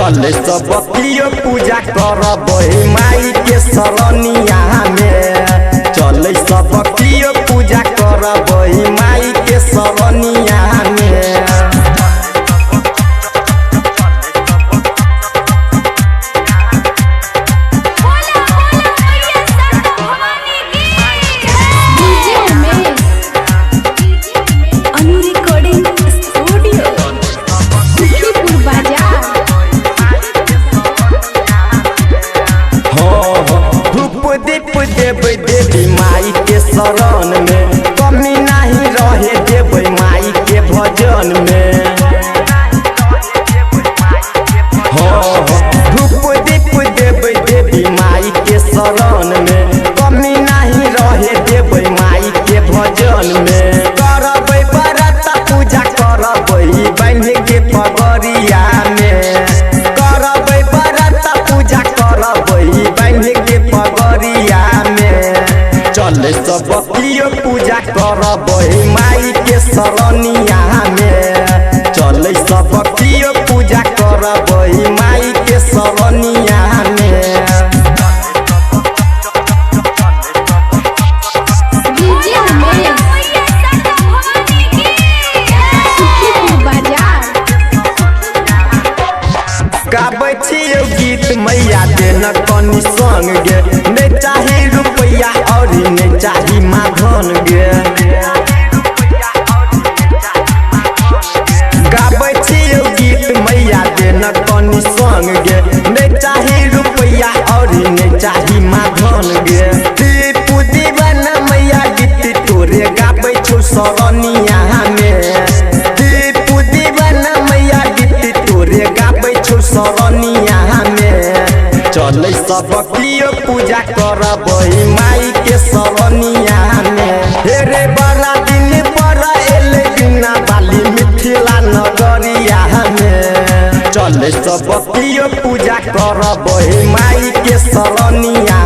चले सब कियो पूजा करबै माई के शरणिया में। चले सब कियो पूजा करबै माई के शरणिया में। बोला बोला मैया सरदा भवानी की। DJ Umesh, Anu recording studio, Sukhipur बाजार। हो धूप दीप देबै देवी माई के शरण में, कमी नहीं रहे देबै माई के भजन में। हो धूप दीप देबै देवी माई के शरण में, कमी नहीं रहे देबै माई के भजन में। करबै व्रत पूजा करबै बान्ह के पगड़िया में, करबै व्रत पूजा करबै बान्ह के पगड़िया में। चले सब कियो पूजा करबै माई के शरणिया में। चले सब कियो पूजा करबै माई के शरणिया में। डीजे उमेश, मैया सरदा भवानी की। सुखीपुर बाजार। गाबै छियौ गीत मैया देन कनि संग गे, नहि चाही रुपैआ और नहि चाही माधन गे। गाबै छियौ गीत मैया देन कनि संग गे, नहि चाही रुपैआ और नहि चाही माधन गे। दीपू दीवाना मैया गीत तोरे गाबै छौ शरणिया में। दीपू दीवाना मैया गीत तोरे गाबै छौ शरणिया में। चले सब कियो पूजा करबै माई के शरणिया में। हे रे बड़ा दिन पर एलै बिना बाली मिथिला नगरिया में। चले सब कियो पूजा करबै माई के शरणिया